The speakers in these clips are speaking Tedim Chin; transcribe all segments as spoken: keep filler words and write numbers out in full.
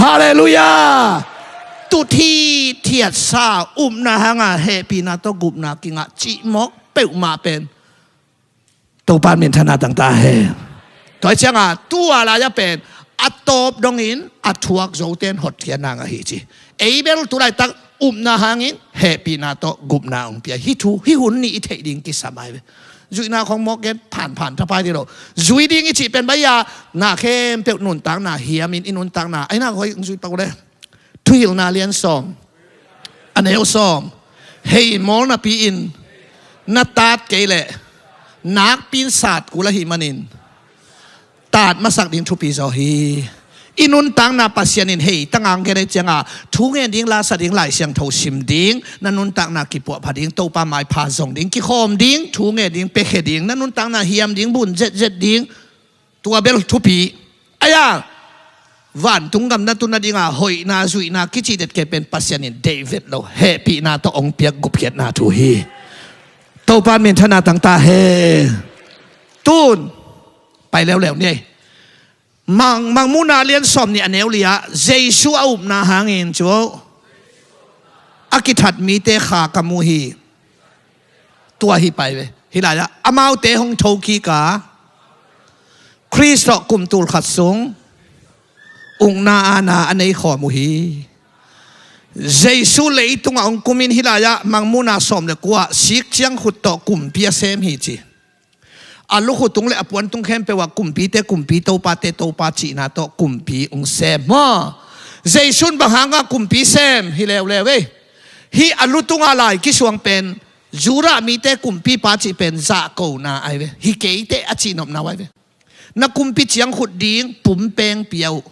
Halleluiah. Tut hithiatsa, upna hanga hehpihna tawh gupna kingah cih mawk peuhmah pen Topa in minthanna tangta hen. Tua hi cianga tua lai-a pen a tawp dongin a thuak zote in hotkhiatna ngah hi ci. Ei bel tu laitak upna hangin hehpihna tawh gupna hong pia hi. Thu hih hun nih i theih ding kisam ai ve. Zuihna khong mawk gen phanphan thapai ti lo. Zui ding i cih pen baih a, na khempeuh nuntakna hiamin i nuntakna aina hoi hong zui pak uh le. Thuhilhna lian sawm, a neu sawm. Hei mawl napi-in na tat kei leh nakpi-in sat kul ahih manin tat masak ding thupi zaw hi. I nuntakna Pasian in hei tangah hong gen ahih cianga thu ngen ding, lasa ding, Lai Siangtho sim ding, na nuntakna kipuahpha ding, Topa maipha zong ding, kikhawm ding, thu ngen ding, piakhia ding, na nuntakna hiam ding, bun zetzet ding. Tua bel thupi. Aia, vantung gam na tun nadinga hoihna zuihna kici det kei pen Pasian in deih vet lo hehpihna tawh hong piak gupkhiatna thu hi. Topa in minthanna tangta hen. Tun pai leuleu ni ei. Mang, Mangmuhna lian sawm nih a neu li-ah Jesu a upna hangin cu a kithat mite kha ka mu hi. Tua hi pai ve. Hih lai-ah amaute hong thokik a Khrist tawh kum tul khat sung ukna aana a nei khawm uh hi. Jesu leitungah hong kumin hih lai-ah Mangmuhna sawm le kua sik ciangkhut tawh kumpi a sem hi ci. A lukhu tung le a puan tung khempeuh ah kumpite kumpi, topate topa cihna tawh kumpi hong sem maw? Jesu in bang hanga kumpi sem hi leuleu ei. Hih a lu tunga lai kisuang pen Judah mite kumpipa cih pen zahkona ai ve. Hi keite a cihnopna uh ai ve. Na kumpi ciangkhut ding pumpeng pia uh.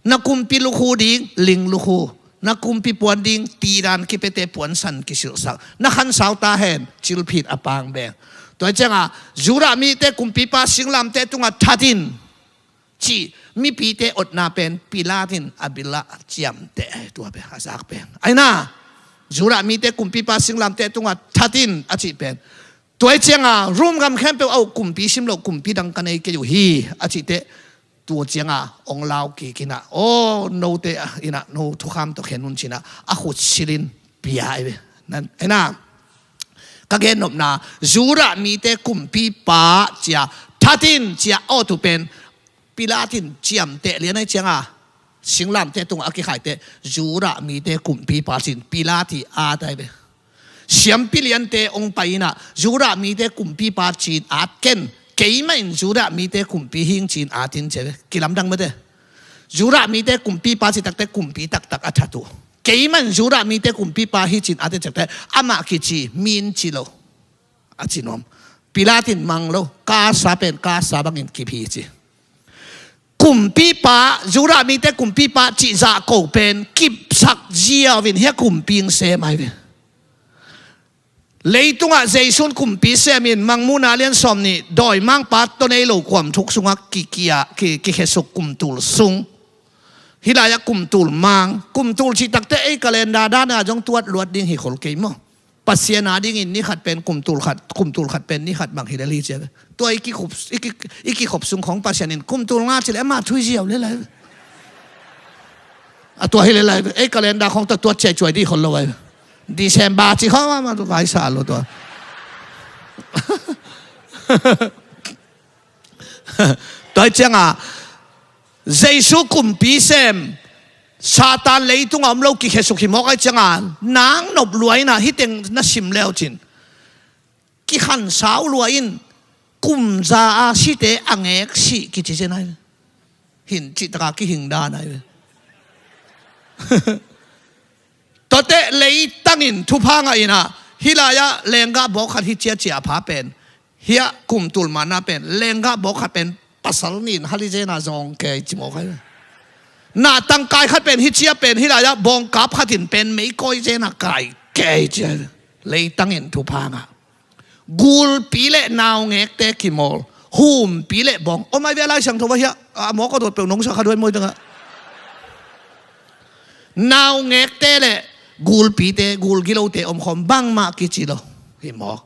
Na kumpi lukhu ding ling lukhu. Na kumpi puan ding tidan kipiate puansan kisilhsak. Na khansau ta hen cilphit a pang beng. Tua hi cianga Judah mite kumpipa singlamteh tungah that in cih mipite otna pen Pilat in a bil ah ciamteh ai, tua pen a zak pen. Aina Judah mite kumpipa singlamteh tungah that in a cih pen. Tua hi cianga Rom gam khempeuh a uh kumpi sim loh kumpi dang ka nei kei uh hi a cih teh. Tua cianga hong lau kik inah aw note inah no thukham tawh khen un cinah a khut silin pia ai ve. Aina ka gennopna Judah mite kumpipa cia that in cia awtu pen Pilat in ciamteh lian ai cianga singlamteh tungah a kikhaiteh Judah mite kumpipa cin Pilat hi at ai ve. Siampi liante hong pai inah Judah mite kumpipa cin at ken, keimah in Judah mite kumpi hing cin at in ci ve. Kilamdang mate. Judah mite kumpipa ci takteh kumpi taktak a that uh. Keimah in Judah mite kumpipa hi cin at in ci takteh amah kici min ci lo. A ci nuam. Pilat in mang lo. Kasa pen kasa bangin kip hi ci. Kumpipa, Judah mite kumpipa cih zahko pen kipsak ziau in hia kumpi hong sem ai ve. Leitungah Jesu in kumpi semin Mangmuhna lian sawm nih dawimangpa tawh nei lo kuam thuk sungah kikia, ki, kikhesuk kumtul sung. Hih lai-ah kumtul mang, kumtul cih takteh ei calendar dana zong tuat luat ding hi khol kei maw? Pasian a dingin ni khat pen kumtul khat, kumtul khat pen ni khat bang hi lel hi cia. Tua i kikhup, i ki, i kikhop sung khong Pasian in kumtul nga ci le ama thui ziau le lai. A tua hi le lai. Ei calendar khong tua tuat ciaicuai dih khol lo ai. December ci khong ama tu vaisa lo tua. Tua hi cianga Jesu kumpi sem Satan leitunga om lo kikhesuk hi mawk ai cianga nang nop lua inah hih teng na sim leu cin kikhansau lua in kumza a site a ngek sih kici zen ai. Hin cihtaka kihing dan ai ve. Tuate leitangin thupha ngah inah hih lai-ah lenggah bawk khat hi ciacia a pha pen hiah kumtul manna pen lenggah bawk khat pen pasal nin hali zena zong kei ci mawk ai ve. Na tangkai khat pen hi cia pen hih lai-ah bawngkap khatin pen meikoi zena kai kei ci ai ve. Leitangin thupha ngah. Gulpi le naungekte kimawl. Humpi le bawng om ai ve a Lai Siangtho va hiah a mawk a dot peuh nongsa kha duai mawi tangah. Naungekte le gulpite gulgilote omkhawm bangmah kici lo. Hi maw?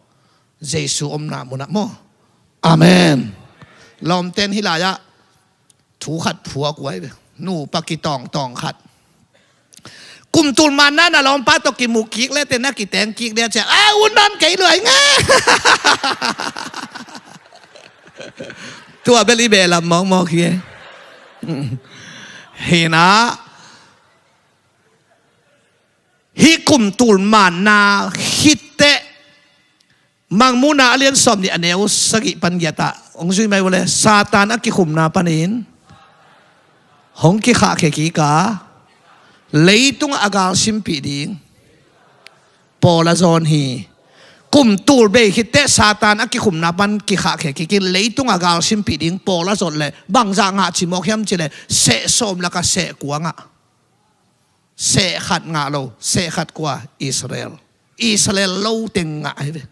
Jesu omna munah maw? Amen. Lawmten hih lai-ah thu khat phuak uh ai ve. Nupa kitawngtawng khat Kum tul manna na lawmpa tawh kimuh kik le te na kiteng kik le ciah a un nan kei luai nge. Tua bel i behlap mawkmawk hi e. Hi na, hih kum tul manna khit teh Mangmuhna a lian sawm nih a neu sagih pan giat ah hong zui mai uh le, Satan a kikhumna panin hong kikhahkhia kik a, leitungah a galsimpih ding pawl a zawn hi. Kum tul bei khit teh Satan a kikhumna pan kikhahkhia kik in leitungah galsimpih ding pawl a zawn le, bangzah ngah ci mawk hiam ci le, seh sawm lakah seh kua ngah. Seh khat ngah lo, seh khat kua? Israel. Israel lo teng ngah hi ve.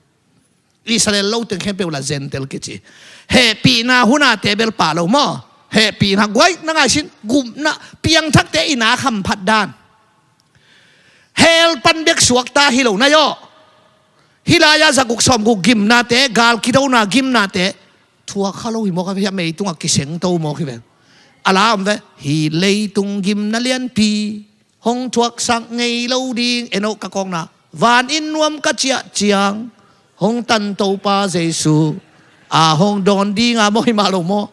Israel lo teng khempeuh la Gentile kici. Hehpihna hunate bel pah lo maw? Hehpihna guai na ngaihsun, gupna, piangthakte i nak hamphat dan. Hell pan bek suakta hi lo na hi aw. Hih lai-ah zaguk sawmguk gimnate, gal kidona gimnate thuak kha lo hi mawk a, hiah meitungah kisengto mawk hi ve. A la om ve, hih leitung gimna lianpi hong thuaksak ngei lo ding, eno ka kawkna, vanin nuam ka ciah ciang hong tan Topa Jesu a hong dawn dinga maw, hi mah lo maw?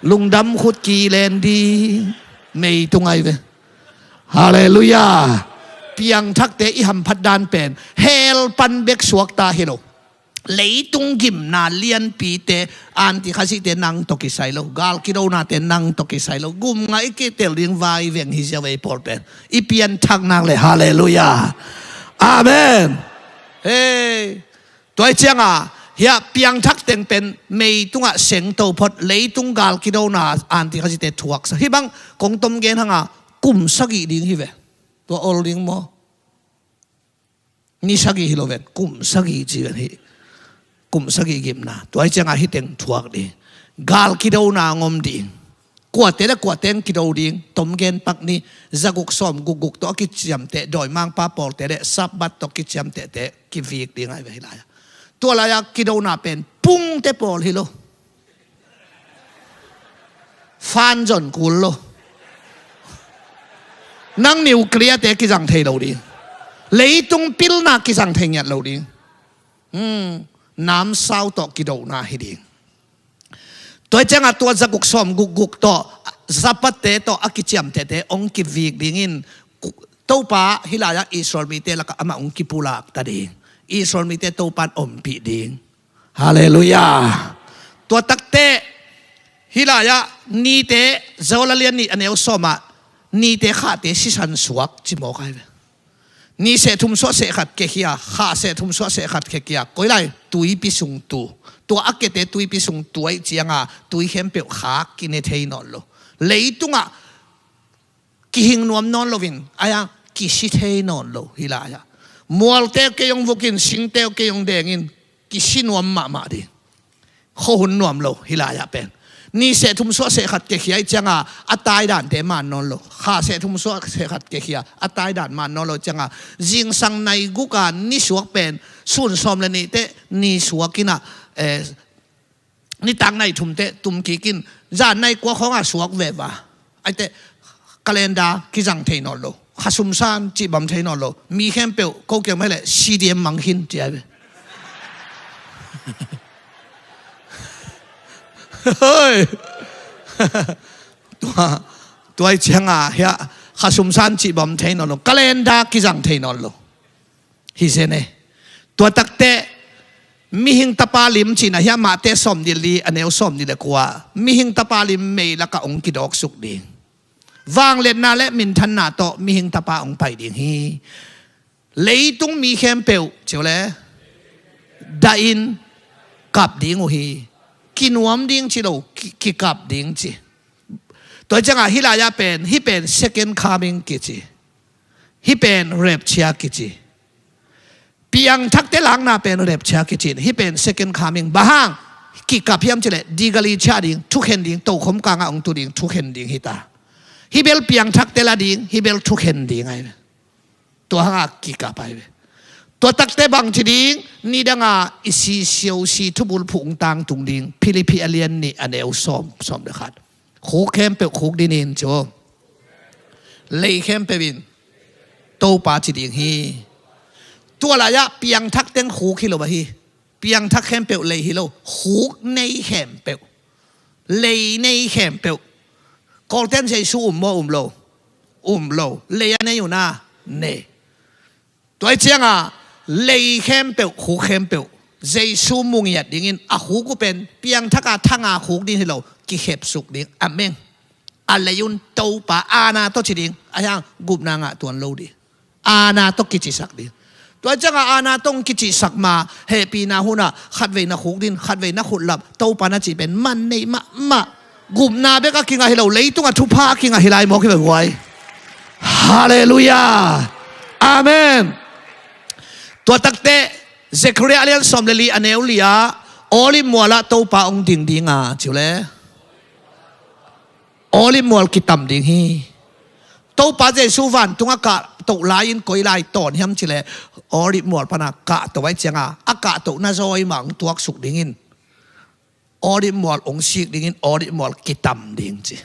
Lungdam khut kilen ding, meitung ahi ve. Halleluiah. Piangthakte i hamphat dan pen hell pan bek suakta hi lo. Leitung gimna lianpite, antikhazite nang tawh kisai lo, gal kidonate nang tawh kisai lo. Gum ngah i kitel ding vai veng hi ziau ei pawl pen. I pianthak nak le, halleluiah. Amen. Hei. Tua hi cianga hiah piangthak teng pen meitungah sengto phot, leitung gal kidona antikhazite thuaksa. Hih bang kong tom gen hanga kum sagih ding hi ve. Tua ol ding maw? Ni sagih hi lo ven, kum sagih ci ven hi. Kum sagih gimna. Tua hi cianga hih teng thuak ding. Gal kidona ngom ding. Kuate le kuate ang kido ding, tom gen pak ni, zaguk sawm gukguk tawh a kiciamteh, dawimangpa pawlte le Sabbath tawh kiciamtehte kivik ding ahi ve hih lai-ah. Tua lai-ah kidona pen pungte pawl hi lo. Fan zon kul lo. Nang nuclear-te kizang thei lo ding. Leitung pilna kizang thei ngiat lo ding. Hmm, namsau tawh kidona hi ding. Tua hi cianga tua zaguk sawm gukguk tawh, Sabbath-te tawh a kiciamtehte hong kivik dingin, Topa hih lai-ah Israel mite lakah amah hong kipulakta ding. Israel mite Topan ompih ding. Halleluiah. Tua takteh hih lai-ah Nite, Joel a lian nih a neu sawmah, nite khahte sisan suak ci mawk ahi ve. Ni seh thum suah seh khat kekhia, khah seh thum suah seh khat kekhia. Koi lai? Tuipi sung tu. Tua a kete tuipi sung tu ahih cianga tui khempeuh khak kine thei nawn lo. Leitungah kihing nuam nawn loin, aia kisi thei nawn lo hih lai-ah. Mualte kei hong vukin, singte kei hong dengin, kisi nuam mahmah ding. Khuahun nuam lo hih lai-ah pen. Ni seh thum suah seh khat kekhia ahih cianga a taidante man nawn lo. Khah seh thum suah seh khat kekhia, a taidan man nawn lo cianga, zingsang nai guka nisuak pen, sun sawm le nihte nisuak inah, eh, nitak nai thumte tumkik in, zan nai kua khawngah suak veva. Aite, calendar kizang thei nawn lo, khasumsan cihbam thei nawn lo. Mi khempeuh ko kiang mah hileh C D M mang khin ci ahi ve. Hoi. Tua, tua ahih cianga hiah khasumsan cihbam thei nawn lo, calendar kizang thei nawn lo. Hi zen e. Tua takteh mihing tapa lim cihna hiah Mate sawm nih le li a neu sawm nih le kua, mihing tapa lim mei lakah hong kidawksuk ding. Vangliatna le minthanna tawh mihing tapa hong pai ding hi. Leitung mi khempeuh ciu le dahin kap ding uh hi. Kinuam ding ci lo, ki, kikap ding ci. Tua hi cianga hih lai-ah pen, hih pen second coming kici. Hih pen rapture kici. Piangthakte lakna pen rapture kici in, hih pen second coming. Bang hang kikap hiam cileh, digali ciah ding, thukhen ding, tokhom kangah hong tu ding, thukhen ding hita. Hih bel piangthakte la ding, hih bel thukhen ding ahi ve. Tua hangah kikap ahi ve. Tua takte bang ci ding, nidanga i si siau si thubul phung tangtung ding, Philippi a lian nih a neu sawm, sawm le khat. Khuk khempeuh khuk dinin cu. Lei khempeuh in. Topa ci ding hi. Tua lai-ah piangthak teng khuk hi lo ahi. Piangthak khempeuh lei hi lo, khuk nei khempeuh, lei nei khempeuh. Kawlten Jesu um maw, um lo? Um lo. Lei a nei uh na, nei. Tua hi cianga lei khempeuh, khuk khempeuh Jesu mu ngiat dingin a khuk uh pen piangthak a thanga khuk ding hi lo, kikhepsuk ding a meng. A lei un Topa aana tawh ci ding, a hiang gupna ngah tuan lo ding. Aana tawh kicisak ding. Tua cianga aana tawh kicisak ma, hehpihna hunah khatvei na khuk din, khatvei na khutlap, Topa na cih pen man nei mahmah. Gupna bek a kingah hi lo, leitung a thupha a kingah hi lai maw, kibeguai. Halleluiah. Amen. Tua takteh Zechariah a lian sawm le li a neu li-ah Olive mualah Topa hong ding dinga, ci uh le. Olive mual kitam ding hi. Topa Jesu vantungah kahtoh lai-in koi lai tawn hiam cih leh Olive mual pana kahtoh ahih cianga a kahtohna zawi mah hong tuaksuk dingin Olive mual hong sik dingin Olive mual kitam ding ci.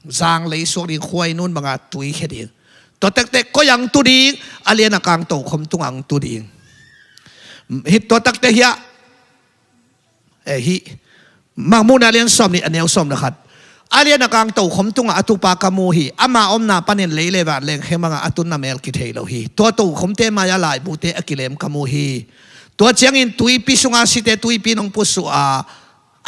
Zanglei suak ding, khuainun banga tuikhia ding. Tua tektek koi-ah hong tu ding? A lian a kang tokhom tungah hong tu ding. Hih tua tektek hiah Eh, hih Mangmuhna a lian sawm nih a neu sawm le khat. A lian a kang tokhom tungah a tupa ka mu hi. Ama omna panin lei le van lengkheng bangah a tunna mel kithei lo hi. Tua tokhomte mai-ah laibute a kilem ka mu hi. Tua ciangin tuipi sunga site tuipi in hong pusuah a,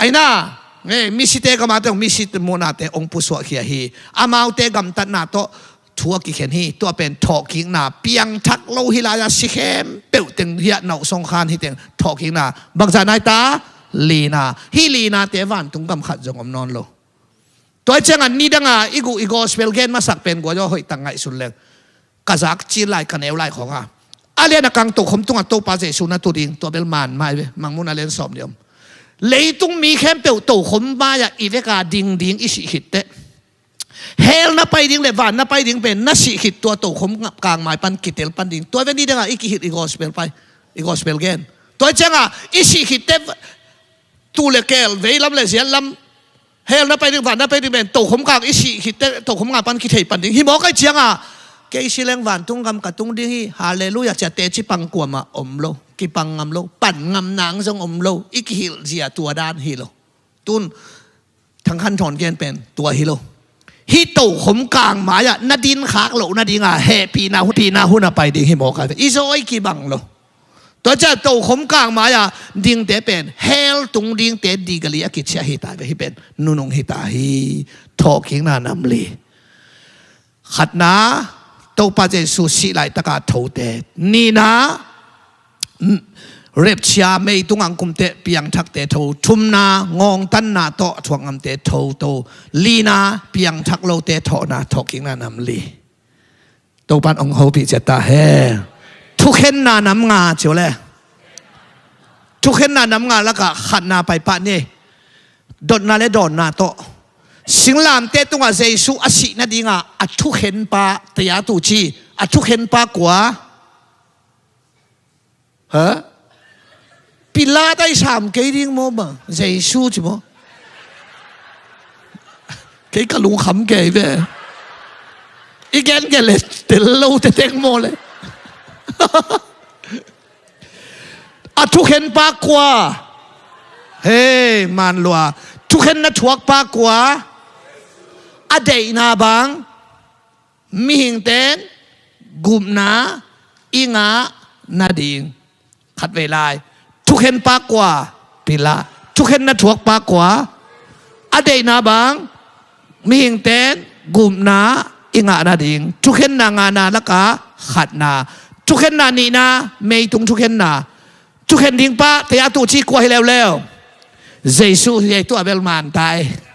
aina, eh, misite gamate hong, misite muhnate hong pusuahkhia hi. Amaute gamtatna tawh thu a kikhen hi. Tua pen thawhkikna, piangthak lo hi lai-a si khempeuh teng hiah nauhsong khan hi teng thawhkikna. Bangzah nai ta? Lina. Hih linate vantung gam khat zong om nawn lo. Tua hi ciangah nidanga i guh i gospel gen masak pen guazaw hoih tak ngaihsun leng ka zak cil lai, ka neu lai khawng a, a lian a kang tokhom tungah Topa Jesu na tu ding, tua bel man mai ve, Mangmuhna a lian sawm nih om. Leitung mi khempeuh tokhom mai-ah i veka ding ding i sih khit teh, hell na pai ding le van na pai ding pen na sih khit tua tokhom kang mai pan kitel pan ding. Tua ve nidanga i kihilh i gospel pai, i gospel gen. Tua hi cianga i sih khit teh tu le keel, veilam le ziatlam, hell na pai ding, van na pai ding pen tokhom kang i sih khit teh tokhom kang pan kithei pan ding. Hi mawk ahih cianga kei si leng vantung gam ka tung ding hi, halleluiah, ciah teci pang kuamah om lo, kipang ngam lo, pan ngam nang zong om lo. I kihilh zia tua dan hi lo. Tun Thang Khan Thawn gen pen tua hi lo. Hih tokhom kang mai-ah na din khak loh nadinga hehpihna hun, pihna hun a pai ding hi mawk a ve. I zawi kibang lo. Tua ciah tokhom kang mai-ah dingte pen hell tung dingte digali a kiciah hi ta ve. Hih pen nunung hi ta hi. Thawhkikna nam li. Khatna, Topa Jesu sih laitaka thote. Nihna, rapture, meitung ang kumte, piangthakte tho. Thumna, ngawngtanna tawh a thuak ngamte tho, tho. Lina, piangthak lote thawhna, thawhkikna nam li. Topan hong hopih ciat ta hen. Thukhenna nam nga ci uh le. Thukhenna nam nga lakah khatna pai pah ni. Dotna le dawnna tawh. Singlamteh tungah Jesu a sih nadinga a thukhenpa, taya tu ci, a thukhenpa kua? Ha? Pilat a i sam kei ding maw bang? Jesu ci maw? Kei ka lungkham kei ve. I gen gen le tel lo te teng maw le. A thukhenpa kua? Hei, man lua. Thukhenna thuakpa kua? A deihna bang mihingten gupna i ngah nading. Khatvei lai. Thukhenpa kua? Pilat. Thukhenna thuakpa kua? A deihna bang mihingten gupna i ngah nading. Thukhenna ngana lakah khatna. Thukhenna nihna, meitung thukhenna. Thukhen dingpa, taya tu ci kua hi leuleu? Jesu hi ei, tua bel man tai.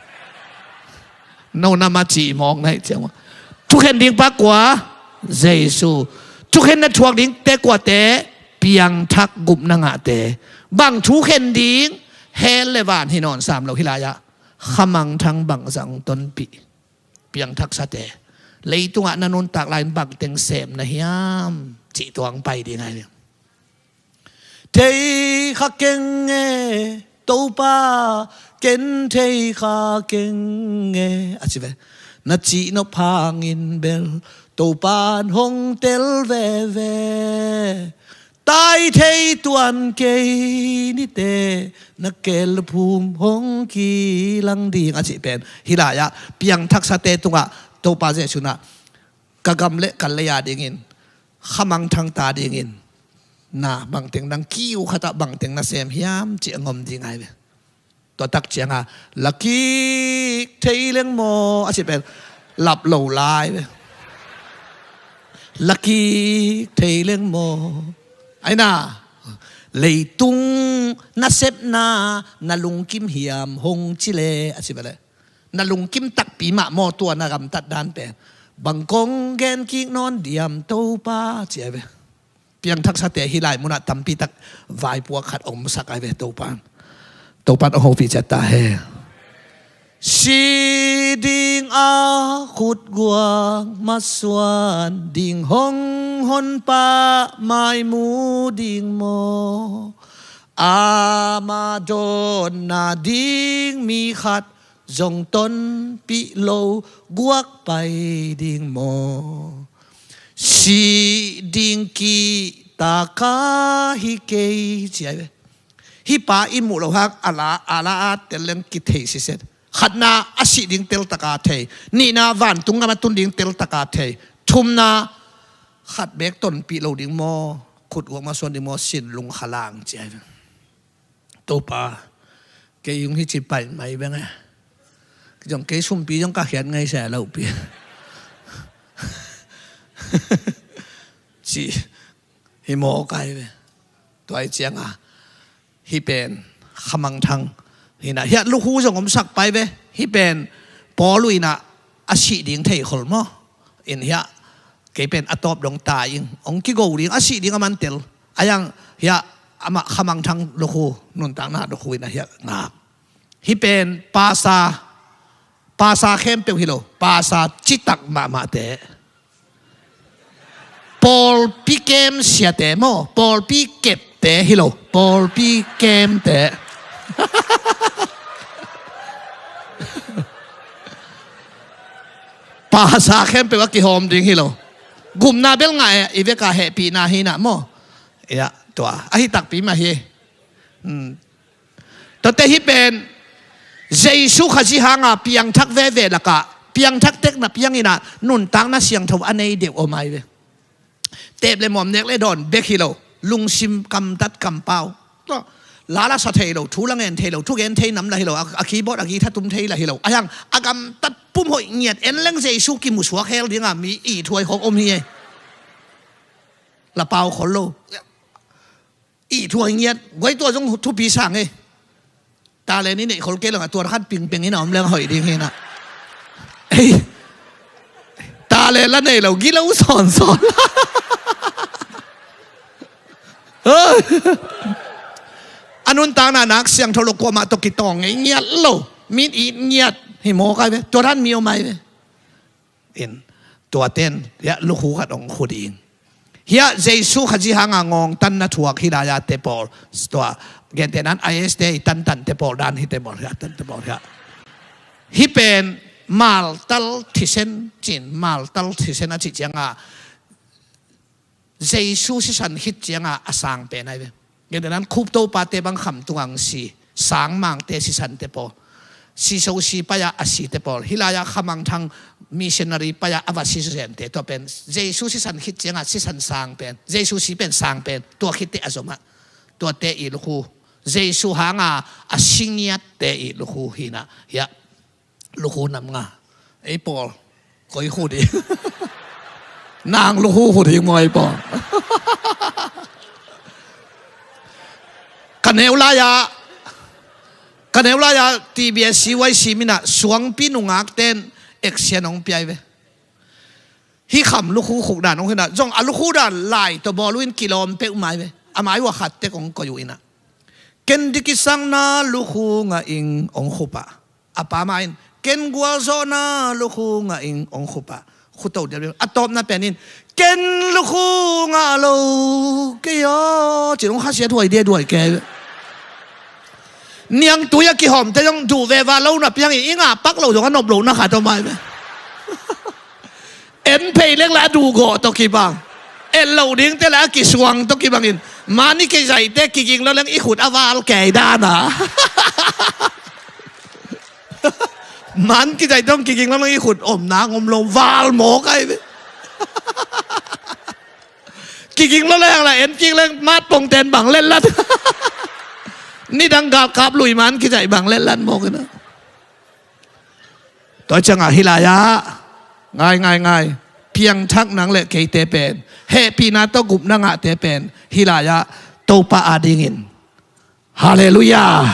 No nama ci mawk nai ciang. Thukhen dingpa kua? Jesu. Thukhenna thuak dingte kuate? Piangthak gupna ngahte. Bang thukhen ding? Hell le van hi nawn sam lo hi lai-ah. Khamangthang bangzah hong tonpih? Piangthaksate. Leitungah na nuntak lai-in bangteng sem na hiam? Cih tuang pai ding ai. Thei kha keng e, Topa, ken thei kha keng e, a ci ve. Na cihnop hangin bel Topan hong tel veve, tai thei tuan kei nite, na kelphum hong kilang ding a cih pen hih lai-ah piangthaksate tungah Topa Jesuh in ah ka gam le ka lei a dingin khamangthang ta dingin na bangteng nang kiu khatah bangteng na sem hiam cih a ngom ding ai ve. Tua tak ciangah lakik thei leng maw a cih pen lap lo lai ve. Lakik thei leng maw. Ai na, leitung nasepna na lungkim hiam hong ci le a ci bale. Na lungkim takpi mah maw tua na gamtat dan pen. Bang kong gen kik nawn diam Topa ci ai ve. Piangthaksate hih lai munah tampi tak vaipuak khat omsak ai ve Topan. Topan a hopih ciat ta hen. Si ding a khutguak masuan ding hong honpa mai mu ding maw. Ama dawnna ding mi khat zong tonpih lo guak pai ding maw. Si ding kihta ka hi kei ci ai ve. Hih pa i muh loh hang a la a la a tel leng kithei siset. Khatna a sih ding teltaka thei. Nihna vantung gam a tun ding teltaka thei. Thumna khat bek tonpih lo ding maw. Khutguak masuan ding maw sin lungkhalang ci ai ve. Topa, kei hong hi ci pai mai veng e. Zong kei sumpi zong ka khiat ngai sa lohpi. Ci hi maw kai ve. Tua ai ciangah hih pen khamangthang hi na hiah lukhu zong omsak pai ve. Hih pen Paul uh in ah a sih ding thei khol maw. In hiah kei pen a tawp dong ta ing hong kigo ding a sih ding a man tel. A yang hiah amah khamangthang lukhu nuntakna lukhu in a hiah ngak. Hih pen pasa pasa khempeuh hi lo. Pasa citak mahmahte. Pawlpi kem siate maw. Pawlpi kepte hi lo. Pawlpi kemte. Pasa khempeuh a kihawm ding hi lo. Gupna bel ngah e i veka hehpihna hi na maw. Ia tua ahi takpi mah hi. Tuate hih pen Jesu Khazih hanga piangthak veve lakah piangthak tekna piang in ah nuntakna siangtho a nei deuh om ai ve. Tep le muam nek le dawn bek hi lo. Lungsim kamtat kampau. La la sa thei lo, thu la ngen thei lo, thu gen thei nam la hi lo, a keyboard a guitar tum thei la hi lo. A hiang a gamtat pum hoih ngiat en leng Jesu kimusuak hel dinga mi i thuai khawk om hi ei. La pau khol lo. Ih thuai ngiat guai tua zong thupi sang e. Talent i neih khol kei lo a tua khat pingpeng in a om leng hoih ding hi na. Ei, talent la nei lo gilo sawnsawn. A nuntakna nak siangtho lo kuamah tawh kitawng ngei ngiat lo. Min it ngiat hi mawk ai ve. Tua dan mi om ai ve. In tuaten hiah lukhu khat hong khu ding. Hiah Jesu Khazih hanga ngawngtanna thuak hi lai-a te pawl. Tua gentehnan I S te i tantan te pawl dan hi te pawl hiah tan te pawl hiah. Hih pen maltal thisen cin maltal thisen a cih cianga Jesu sisan khit cianga a sang pen ai ve. Gentehnan khup topate bang kham tungang si sangmangte sisante pawl. Siso si pai-a a site pawl. Hih lai-a khamangthang missionary pai-a a va sisente tua pen Jesu sisan khit cianga sisan sang pen Jesu si pen sang pen tua khitte a zomah. Tuate i lukhu Jesu hanga a singiatte i lukhu hina hiah. Lukhu nam nga. Ei pawl koi khu ding. Nang lukhu khu ding maw ei pawl. Ka neu lai-a ka neu lai-a T B S C Y C minah suangpi nungakten action hong piai ve. Hih kham lukhu khuk dan hong hina zong a lukhu dan lai tawh bawl uh in kilawm peuh mai ve. A mai uh a khat tek hong koih uh inah ken dikisakna lukhu ngah ing hong khup ah. A pa mah in ken gualzawhna lukhu ngah ing hong khup ah. Khuto dial a tawpna pen in ken lukhu ngah lo kei aw cin hong khasiat huai dia duai kei. Niangtui a kihawmte zong duh veva lo na piangin i ngah pak lo zong a nop lo na khat aw mai ve. En phei leng la a duhgawh tawh kibang. En lo dingte la a kisuang tawh kibangin. Man i kizaihte kiging lo leng i khut a val kei dana. Man kizaihte hong kiging lo leng i khut omna ngom lo val mawk ai ve. Kiging lo leng la en kik leng mat pongten bang letlat. Nidang galkap lui man kizaih bang letlat mawk ina. Tua ciangah hih lai-ah ngai ngai ngai piangthak nang le keite pen hehpihna tawh gupna ngahte pen hih lai-ah Topa adingin, Halleluiah,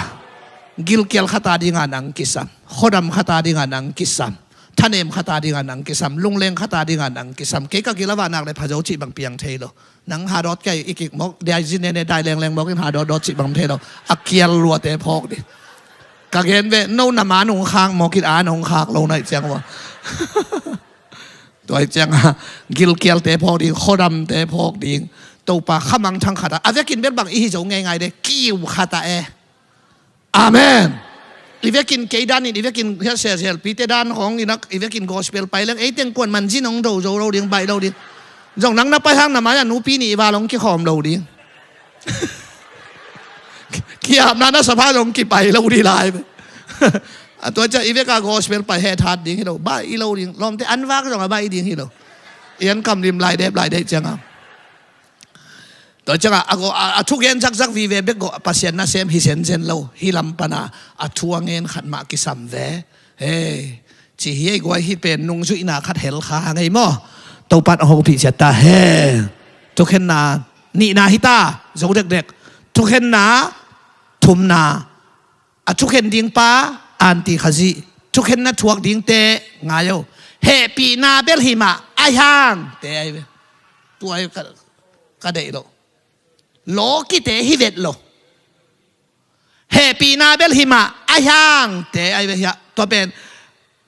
gilkial khat adingah nang kisam, khuadam khat adingah nang kisam, thanem khat adingah nang kisam, lungleng khat adingah nang kisam. Kei ka gil a vah nak le phazo cih bang piang thei lo. Nang hadawt kei i kik mawk diai zi nene dai lengleng mawk in hadawt dawt cih bang thei lo. A kial luate phawk ding. Ka gen ve no na ma nong khak mawk in a nong khak lo naih ciang ua. Tua hi ciangah gilkialte phawk ding, khuadamte phawk ding. Topa khamang thang khatah a vekin bel bang i hi zo ngeingai de kiu khatah e. Amen. I vekin kei danin i vekin hiat selselpite dan hong inak i vekin gospel pai leng eiteng kuan manzin hong do zo lo ding baih lo ding. Zong nang na pai hang na mai-ah nupi nih i val hong kikhawm lo ding. Kiapna na sapha zong kipai lo dih lai. A tua ciah i veka gospel pai het hat ding hi lo baih i lo ding lawmte an vak zong a baih ding hi lo. I an kam lim lai dep lai deh ciangah Tua ciangah a, a, a thugen zakzak vive bek gawh Pasian nasem hi zenzen lo hi lam pana a thu a ngen khat mah kisam ve. He, ci hi ei guai hi pen nungzuihna khat hel kha hang ei maw? Topan a hopih ciat ta he. Thukhenna nihna hi ta zo dekdek. Thukhenna thumna a thukhen ding pa anti khazih thukhenna thuak dingte ngai o. Hehpihna bel hi mah ai hang te ai ve. Tua ai ka, ka deih lo. Lawkite hi vet lo. Hehpihna bel hi mah ai hang te ai ve hiah tua pen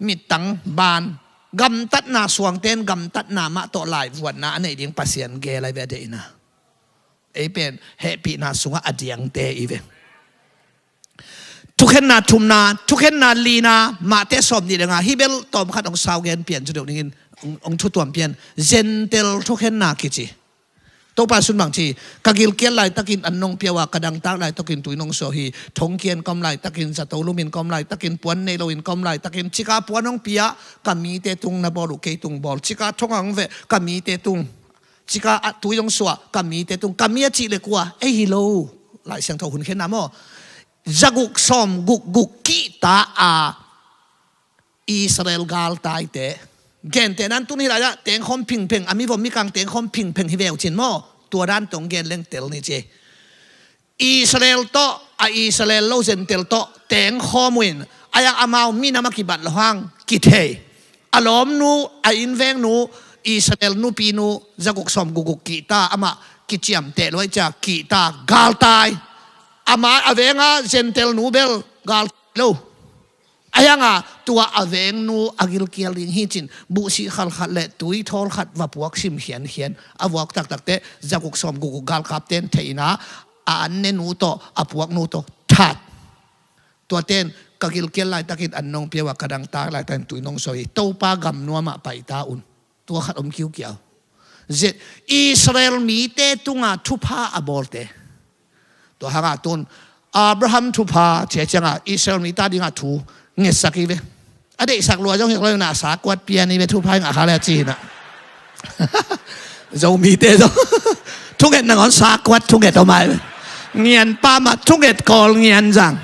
mittang ban gamtatna suangten gamtatna mah tawh laivuanna a neih ding Pasian gel ai ve a deihna. Ei pen hehpihna sungah a diangte i ve. Thukhenna thumna thukhenna lina mahte sawm nih le nga hi bel tawmkhat hong sau gen pian cu deuh ningin hong, hong thutuam pian. Zentel thukhenna kici. Topa sun bang ci, ka gilkial laitakin an nong piau a ka dangtak laitakin tui nong suah hi. Thongkian ka om laitakin zato lumin ka om laitakin puan nei loin ka om laitakin cika puan hong pia ka mite tung na bawl uh kei tung bawl cika thong ang veh ka mite tung cika a tui hong suah ka mite tung ka mi a cih le kua ei hi lo. Lai Siangtho hun khenna maw? Zaguk sawm guk guk kihta a Israel galtaite. Gentehna an tun hi lai-ah tengkhawm phingpheng a mivom mikang tengkhawm phingpheng hi veu cin maw? Tua dan tong gen leng tel ni ci. Israel tawh a Israel lo Zentel tawh tengkhawm uh in a yang amau minam a kibat lo hang kithei. A lawmnu a innvengnu Israel nupinu zaguk sawm gukguk kihta amah kiciamteh luai cia kihta galtai. Amah a venga Zentel nu bel galtai lo. A yanga tua a vengnu a gilkial ding hi cin buhsih khalkhat le tui thawl khat va puak sim khiankhian a vuak taktakte zaguk sawm gukguk galkapten theihna a an nenu tawh a puaknu tawh that. Tuaten ka gilkial laitakin an nong piau a ka dangtak laitakin tui nong sawi Topa gam nuamah paita un. Tua khat om kiukiau. Zet Israel mite tunga thupha a bawlte. Tua hanga tun Abraham thupha cia cianga Israel mita dinga thu ngetsak i ve. A deihsak lua zong hek lo ina sa kuat pian i ve thupha i ngah kha le a ci hina. Zomite zong thunget nangawn sa kuat thunget om ai ve. Ngian pa mah thunget kawl ngian zang.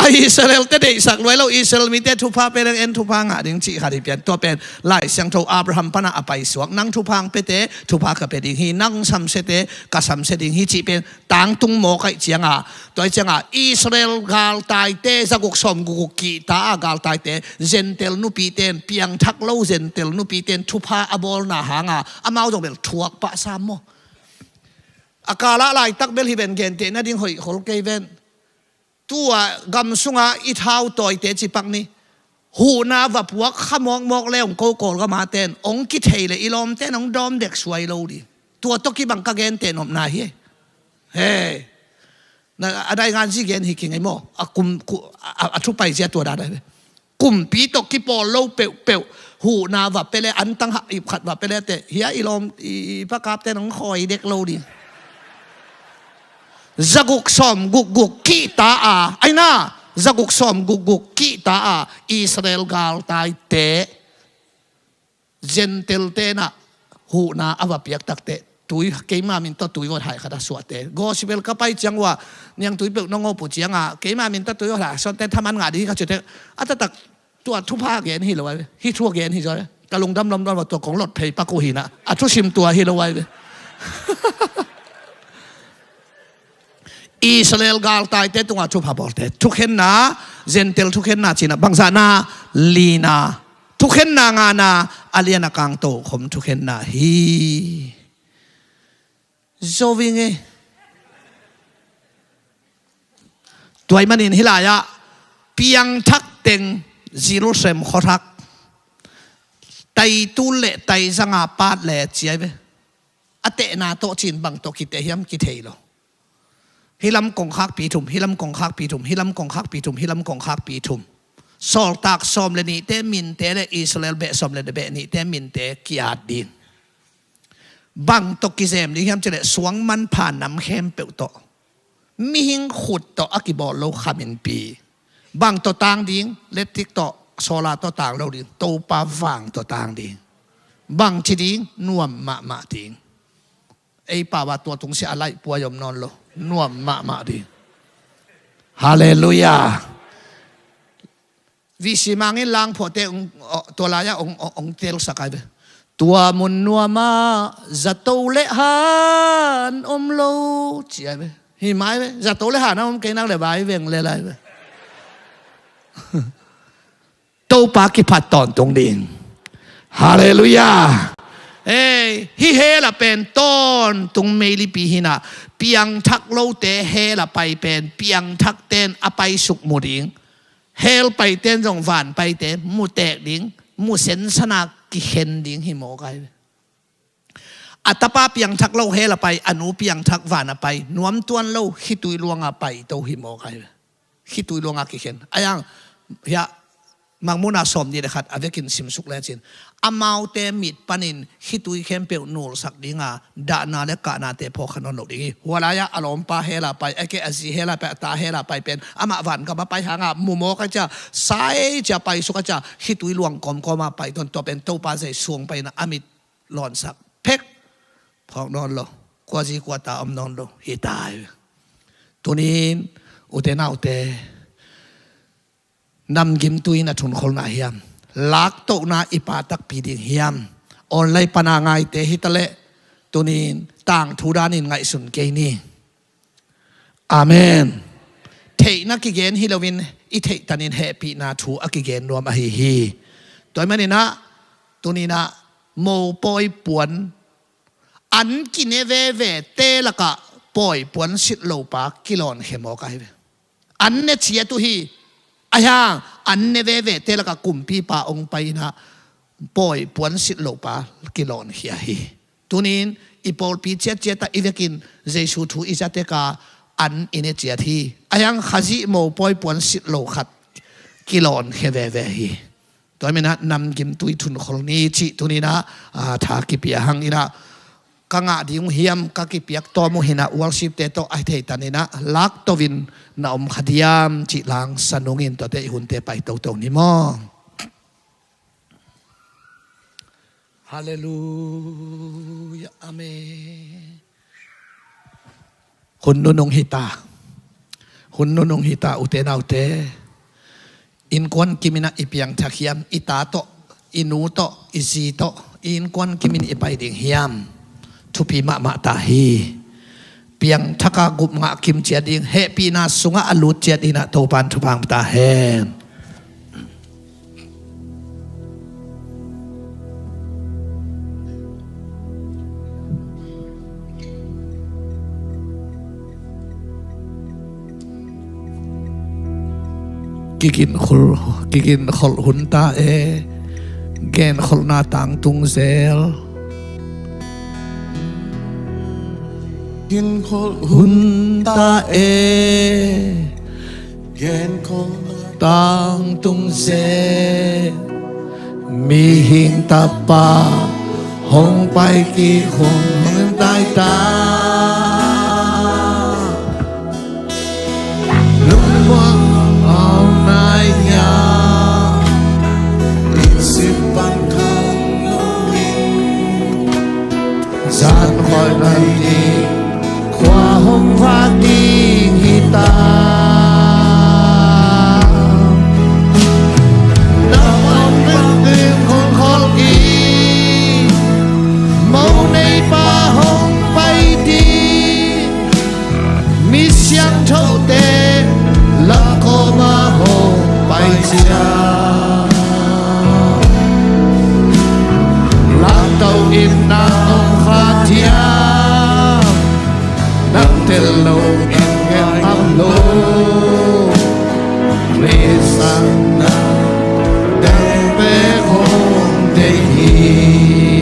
A Israel te deihsak luai lo Israel mite thupha pe leng en thupha ngah ding cih khat hi pian tua pen Lai Siangtho Abraham pana a paisuak nang thupha ang pete thupha ka pe ding hi nang samsete ka samse ding hi cih pen tangtung mawk aih cianga tua cianga Israel galtaite zaguk sawm gukguk kihta a galtaite Zentel nupite in piangthak lo Zentel nupite in thupha a bawlna hanga amau zong bel thuak pah sam maw? A kalah laitak bel hi ven gentehna ding hoih khol kei ven. Tua gam sunga i thau tawite cipak ni. Huhna va puak kha mawkmawk le hong ko Kawlgama ten hong kithei le i lawmten hong dawm dek suai lo dih. Tua tawh kibang ka gente nopna hi. He. Na a dai ngan zi gen hi kingei maw? A kum a, a thu pai zia tua da dai. Kumpi tawh kipawl lo peuhpeuh huhna va pia le, antang hah ip khat va pia le teh, hia i lawm i, i pakapte nong khawi dek lo ding. Zaguk sawm gukguk kihta a, aina, zaguk sawm gukguk kihta a, Israel galtaite Gentile-te na huhna a va piak takteh, tui, keima min tawh tui vot hai khat a suahte. Gospel ka pai ciang uh a, niangtui peuh nong awp uh ciang a, keima min tawh tui vot hai suahte thaman ngah ding hi ka ciute, a taktak tua thupha gen hi lo ai ve. Hih thu a gen hi zaw ai ve. Ka lungdam lomlom va tua kong lot phei pak uh hi na. A thusim tua hi lo ai ve. Israel galtaite tungah thupha bawlte thukhenna, Gentile thukhenna cihna bangzahna, lina, thukhenna ngana, a lian a kang tokhom thukhenna hi. Zo ving e. Tua ahih manin hih lai-ah piangthak teng Jerusalem khuathak, taitul le taizanga pat le ci ai ve. A tehna tawh cin bang tawh kiteh hiam kithei lo. Hih lam kongkhakpi thum, hih lam kongkhakpi thum, hih lam kongkhakpi thum, hih lam kongkhakpi thum. Sawltak sawm le nihte minte le Israel beh sawm le beh nihte minte ki-at ding. Bang tawh kizem ding hiam cih leh suang manpha nam khempeuh tawh, mihing khut tawh a kibawl lo khaminpi. Bang tawh tang ding, letik tawh, solar tawh tang lo ding, Topa vang tawh tang ding. Bang ci ding, nuam mahmah ding. Ei pau a tua tungsiah a laih puai om nawn lo, nuam mahmah ding. Halleluiah. V C mangin langphuahte ong, tua lai-ah ong, ong, ong telsak ai ve. Tua mun nuamah zato le han om lo ci ai ve. Hi mai ve, zato le han a om kei nak le vai veng le lai ve. Topa kiphat tawntung ding. Halleluiah. Ei, hih hell a pen tawntung meilipi hi na, piangthak lote hell a pai pen piangthakten a paisuk mu ding. Hell paiten zong van paite mutek ding, mu sensana kikhen ding hi mawk ai ve. A tapa piangthak lo hell a pai, a nu piangthak van a pai, nuamtuan lo khitui luanga paito hi mawk ai ve. Khitui luanga kikhen. Ahi hang, hiah, Mangmuhna sawmnih le khat a vekin simsuk lecin, amaute mit panin khitui khempeuh nulsak dinga dahna le kahnate phawkkha nawn lo ding hi. Hua lai-ah a lawmpa hell a pai, a keh a zi hell a pai, a ta hell a pai pen amah vangam a pai hanga mu mawk a cia, sai cia paisuk a cia, khitui luang kawmkawma pai tawn, tua pen Topa Jesu hong paina a mit lawnsak phek phawk nawn lo, kua zi kua ta om nawn lo hi ta hi. Tunin ute naute, namgimtui na thunkholna hiam, laktohna i pa takpi ding hiam, online pana ngaite hi taleh tunin tangthu danin ngaihsun kei ni. Amen. Theihna kigen hi loin i theihtanin hehpihna thu a kigen nuam ahi hi. Tua ahih maninah tuninah mopawi puan an kine vevete lakah pawi puan silh lopa kilawnkhia mawk ahi ve. An ne ciat uh hi. Ahi hang an ne vevete lakah kumpipa hong pai inah pawi puan silh lopa kilawnkhia hi. Tunin i pawlpi ciatciatah i vekin Jesu thu i za teka an i ne ciat hi. Ahi hang Khazih mopawi puan silh lo khat kilawnkhia veve hi. Tua ahih maninah namgimtui thunkhol ni cih tuninah, a, tha kipia hang inah ka ngah ding uh hiam, ka kipiak tawm uh hinah worshipte tawh a theihtaninah laktoin na om kha diam cih langsa nungin tuate i hunte pai toto ni maw? Halleluiah. Amen. Hun nunung hita. Hun nunung hita, ute naute. Innkuan kiminah i piangthak hiam? I ta tawh, i nu tawh, i zi tawh i innkuan kimin i pai ding hiam? Thupi mahmah ta hi. Piangthaka gup ngah kim ciat ding, hehpihna sungah a lut ciat dinah Topan thupha hong pia ta hen. Kiginkholh, kiginkholh hun ta e, genkholhna tangtung zel. Ginkholh hun ta e, genkholhna tangtung zen, mihing tapa hong pai kik hong hong tai ta. Lungmuang au nai hia, in sip pan khang lo in, zan khoi nai ding, khua hong vak ding hi ta. Na hong vak ding hong khol in, mo nei pa hong pai ding, mi siangthote lam kawma hong pai ciang. Lamto in na om kha thiam, nang tel lo in ngen ngam lo. Khrist sang na tengte hong deih hi.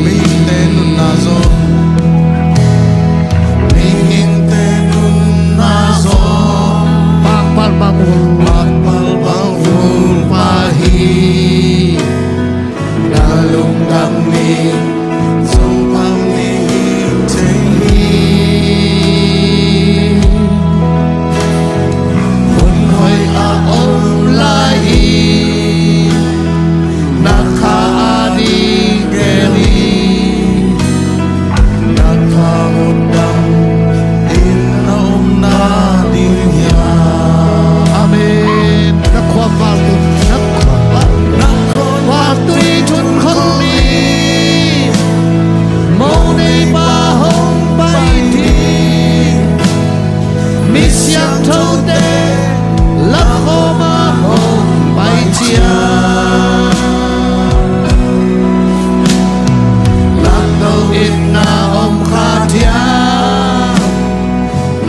Mihingte nunna zong, mihingte nunna zong, pakpal bang hul, pakpal bang hul pa hi. Na lungdam ni, zong pang ni thei hi. Hun hoih a om lai hi, na kha a ding gel hi. Na kha utdam in na om na ding hiam? Amen. Na khuaval tui, na khuaval, na khuaval tui thun khol in, mo nei pa hong pai ding, mi siangthote lam kawma hong pai ciang. Lamto in na om kha thiam,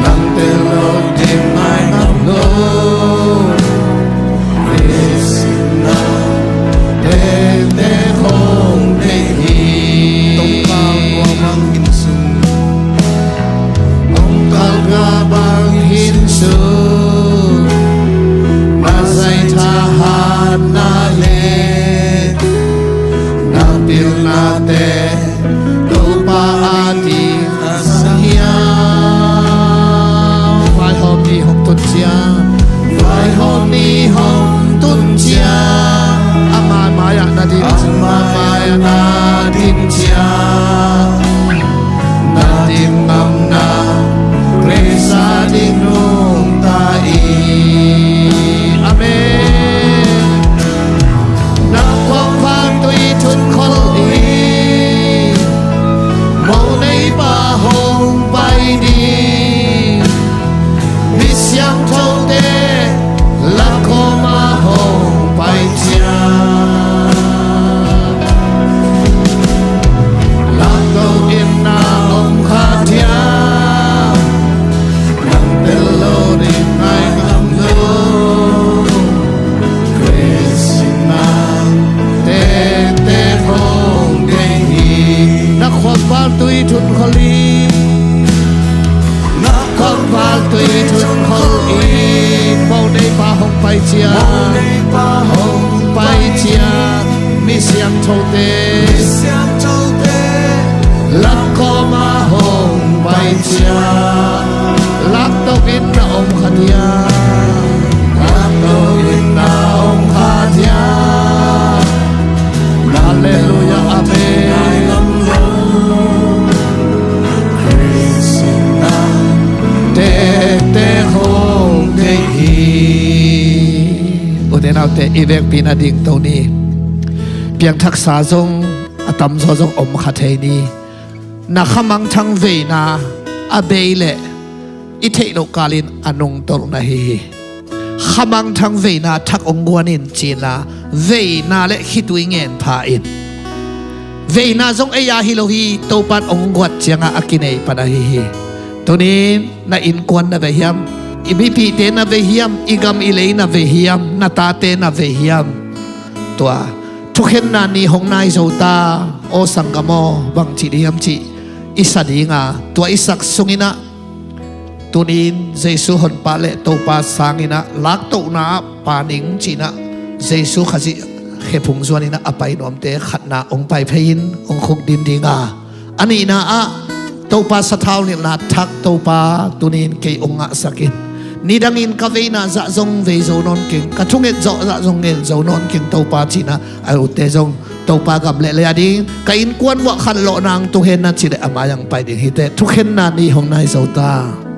nang tel lo ding ngai ngam lo. Khrist in na tengte hong deih hi. Tongkal kua bang hin sung, tongkal kua bang hin sung, na zai thahatna le na pilnate Topa a ding a sang hiam? Vaihawm ni hong tun ciang, vaihawm ni hong tun ciang, ama mai-ah na dim, ama mai-ah na dim ciang, na dim ngamna Khrist a ding nungta hi. Amen. Na khuaval tui thun khol in, mo nei pa hong pai ding, mi siangthote lam kawma hong pai ciang. Lamto in na om kha thiam, nang tel lo ding ngai ngam lo. Khrist in na tengte hong deih hi. Na khuaval tui thun khol in, na khuaval tui thun khol in, mo nei pa hong pai ciang, mo nei pa hong pai ciang, mi siangthote, mi siangthote lam kawma hong pai ciang. Lamto in na om kha thiam, lamto in na om kha thiam. Halleluiah, amen. Khrist in na tengte hong deih hi. Ute naute, i vekpi-in a ding to ni. Piangthaksa zong, a tamzaw zong om kha thei ni. Na khamangthang veina a bei leh i theih loh kalin a nungtolh na hi hi. Khamangthang veina thak hong guan in ci inla, veina le khitui ngen pha in. Veina zong ei a hi lo hi, Topa'n hong guat ciangah a kinei pan ahi hi. Tuni-in na innkuan na vei hiam? I mipihte na vei hiam? I gam i lei na vei hiam? Na tate na vei hiam? Tua thukhenna ni hong nai zo ta, aw sanggam aw, bang ci ding hiam cih i sa dinga, tua i sak sungin ah Tunin Jesu honpa le Topa sanginah laktohna ah Pa ning cinah Jesu Khazih khephung zuaninah a pai nuamte khatna hong pai phei-in hong khuk din dinga, a nihna ah Topa sathau nilhna thak Topa tunin kei hong ngahsak in. Nidangin ka veina zah zong vei zo nawn keng, ka thunget zawh zah zong nget zo nawn keng Topa cinah a utte zong Topa gam le lei a ding ka innkuan muah khat lawh nang thukhenna cileh a mai-ah pai ding hi teh. Thukhenna ni hong nai zo ta.